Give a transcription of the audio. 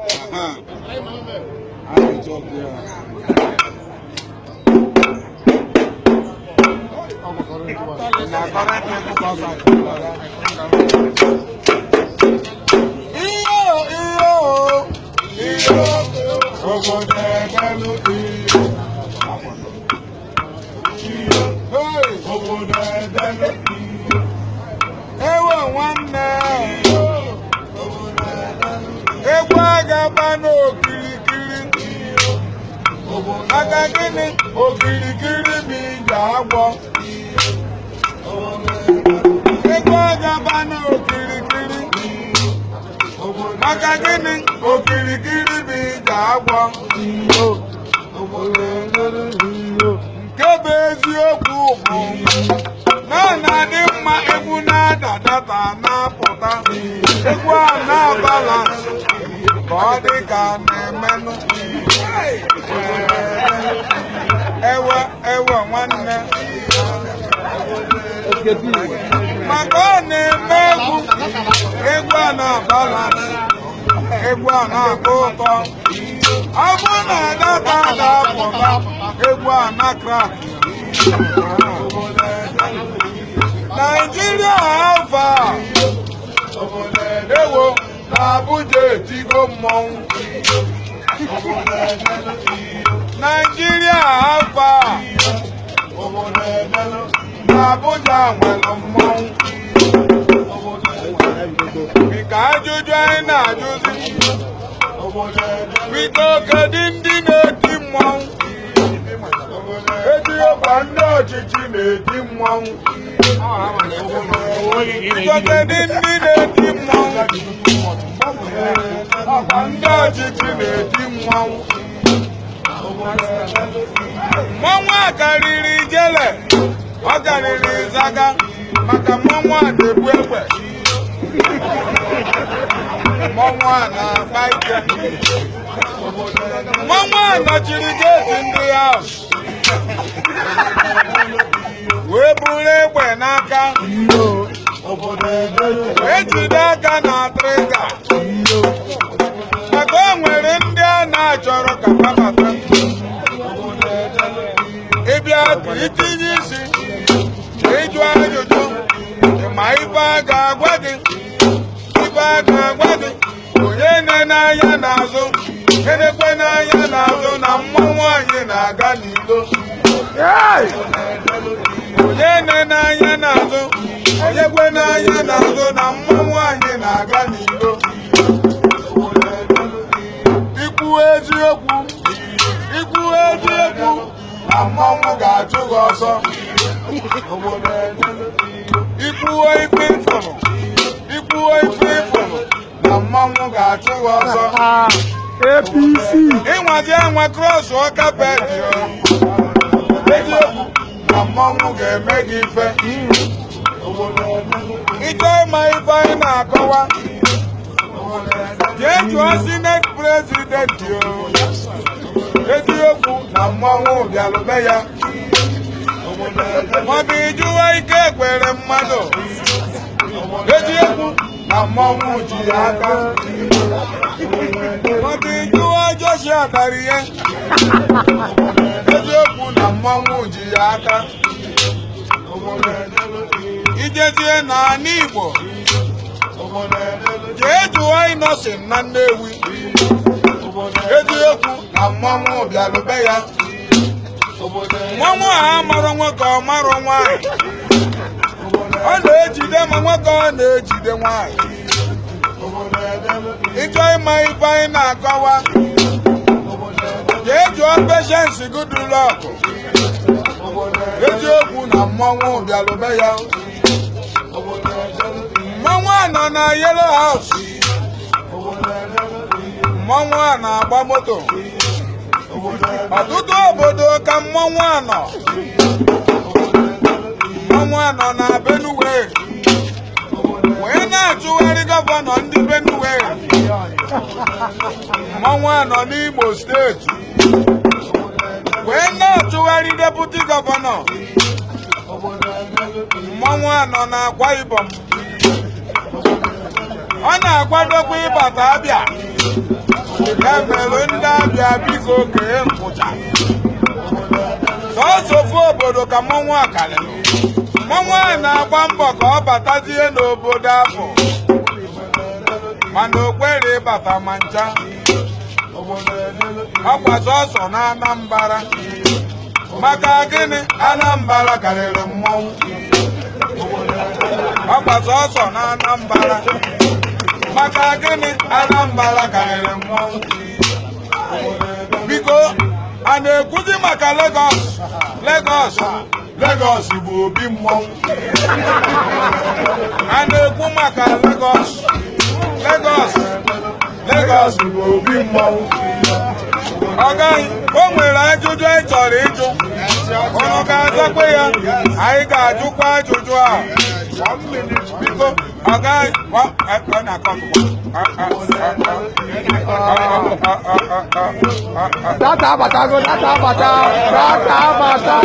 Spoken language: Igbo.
I talk here. Na current people outside. Iyo iyo iyo obodo edelu iyo. Iyo hey obodo edelu iyo. Ewo nwanne egwu agaba n'okirikiri maka gịnị okirikiri bụ ije agwọ. Egwu agaba n'okirikiri maka gịnị okirikiri bụ ije agwọ. Nke bụ eziokwu bụ na ọ na-adị mma egwu na-ada data na-apụta egwu a na-abalance ka ọ dị ka a na-emenụ. Ewe ewe nwanne maka ọ na-eme egwu egwu a na-abalance egwu a na-atọ ụtọ. Ọ bụrụ na data ga-apụta egwu a na-crack. Naijiria alfa ewo na Abuja etigo mmọnwụ. Naijiria alfa na Abuja nwere mmọnwụ. Biko ajụjụ anyị na-ajụzi, biko kedu ndị na-eti mmọnwụ? Eziokwu ndị ọchịchị na-eti mmọnwụ. Biko kedu ndị na-eti mmọnwụ? Ọkwa ndị ọchịchị na-eti mmọnwụ. Mmọnwụ a karịrị ijele, ọ karịrị ịzaga, maka mmọnwụ a na-ebu egbe. Mmọnwụ a na-akpa ike. Mmọnwụ a nọchiri geeti ndị ahụ wee buru egbe n'aka wee jide aka na trịga maka o nwere ndị a na-achọrọ ka ha bata. Ịbịa ka itinye isi ịjụ ajụjụ ma ife a ga-agwa gị, ife a ga-agwa gị, onye na-ene anya n'azụ enekwe n'anya n'azụ na mmọnwụ anyị na-aga n'ilo. Onye na-ene anya n'azụ onye kwe n'anya n'azụ na mmọnwụ anyị na-aga n'ilo. Ikwu eziokwu, ikwu eziokwu na mmọnwụ ga-achụ gị ọsọ. Ikwuo ife ịfụrụ, ikwuo ife ịfụrụ na mmọnwụ ga-achụ gị ọsọ. APC. Ịnwazi anwa cross carpet, eziokwu na mmọnwụ ga-eme gị ife. Ịchọ ịma ife anyị na-akọwa, jee jụọ senate president o. Eziokwu na mmọnwụ bịalụbe ya, maọbụ ịjụwa ike ekwere mmadụ. Eziokwu na mmọnwụ ji ya aka, maọbụ ịjụwa Joshua dara ihe. Eziokwu na mmọnwụ ji ya aka. Ijezie n'ala Igbo, jee jụọ Innocent na Nnewi. Eziokwu na mmọnwụ bịalụbe ya. Mmọnwụ a amarọ nwoke, ọ marọ nwaanyị, ọ na-ejide ma nwoke ọ na-ejide nwaanyị. Ịchọ ịma ife anyị na-akọwa, jee jụọ Patience Goodluck. Eziokwu na mmọnwụ bịalụbe ya. Mmọnwụ a nọ na Yellow House. Mmọnwụ a na-agba moto ọtụtụ obodo ka mmọnwụ a nọ. Mmọnwụ a nọ na Benue wee na-achụgharị gọvanọ ndị Benue. Mmọnwụ a nọ n'Imo steeti wee na-achụgharị deputy gọvanọ. Mmọnwụ a nọ na Akwa Ibom, ọ na-akwadokwa ịbata Abịa. Ya mere, ndị Abịa, biko kee nkwụcha. Sọọsọ ofu obodo ka mmọnwụ a karịrị. Mmọnwụ a na-agba mbọ ka ọ batazie n'obodo afọ, mana o kwere ịbata ma ncha. Ọkwa sọọsọ na Anambra. Maka gịnị? Anambra karịrị mmọnwụ. Ọkwa sọọsọ na Anambra. Maka gịnị? Anambra karịrị mmọnwụ. Biko, a na-ekwuzi maka Lagos? Lagos, Lagos bụ obi mmọnwụ. A na-ekwu maka Lagos? Lagos, Lagos bụ obi mmọnwụ. Ọ gaghị o nwere ajụjụ anyị chọrọ ịjụ. Ụnụ ga-azakwa ya? Anyị ga-ajụkwa ajụjụ a, biko. Ọ gaghị ọ na-akọ. Data abatago, data abata, data abata.